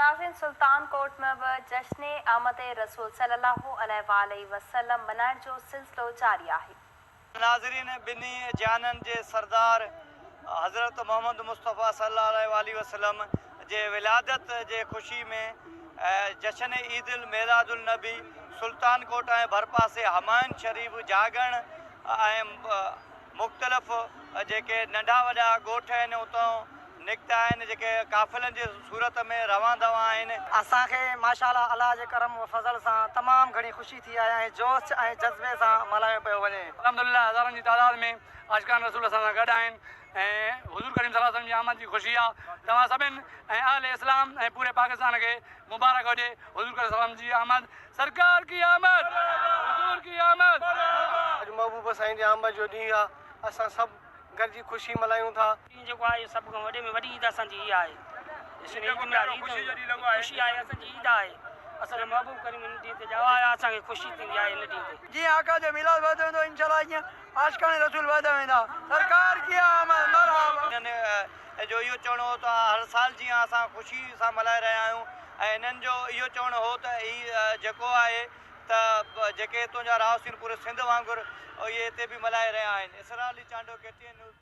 ناظرين سلطان ڪوٽ ۾ به جشن آمد رسول صلي الله عليه واٰله وسلم ملهائڻ جو سلسلو جاري آهي. ناظرين ٻنهي جهانن جي سردار حضرت محمد مصطفيٰ صلي الله عليه واٰله وسلم جي ولادت جي خوشي ۾ جشن عيد الميلاد النبي سلطان ڪوٽ ۽ ڀرپاسي همايون شريف جاڳڻ ۽ مختلف جيڪي ننڍا وڏا ڳوٺ آهن اتان نڪتا آهن جيڪي قافلن جي صورت ۾ روان دوان آهن. اسان کي ماشاء الله الله جي ڪرم و فضل سان تمام گهڻي خوشي ٿي آهي ۽ جوش ۽ جذبي سان ملهايو پيو وڃي. الحمدلله هزارن جي تعداد ۾ عاشقان رسول اسان سان گڏ آهن ۽ حضور ڪريم صلي الله عليه وسلم جي آمد جي خوشي آ توهان سڀن ۽ اهل اسلام ۽ پوري پاڪستان کي مبارڪ هجي حضور ڪريم صلي الله عليه وسلم جي آمد سرڪار ڪي آمد حضور ڪي آمد. اڄ محبوب سائين جي آمد جو ڏينهن آ اسان سڀ گڏجي خوشي ملهايون ٿا. ڏينهن جيڪو آهي اهو سڀ کان وڏي ۾ وڏي عيد اسان جي اها آهي. جشن عيد ميلاد عيد خوشي آهي اسان جي عيد آهي. اسان جو محبوب ڪريم ان ڏينهن تي ڄائو آهي اسان کي خوشي ٿيندي آهي ان ڏينهن تي. جيئن آقا جو ميلاد وڌندو ويندو انشاء الله ايئن عاشقان رسول وڌندا ويندا سرڪار ڪي آمد مرحبا. انهن جو اهو چوڻ هو ته هر سال جيان اسان خوشي سان ملهائي رهيا آهيون ۽ انهن جو اهو چوڻ هو ته هي جيڪو آهي ته جيڪي هتون جا رهواسي آهن پوري سنڌ وانگر اهي هتي به ملهائي رهيا آهن. Israr Ali Chandio K T N news.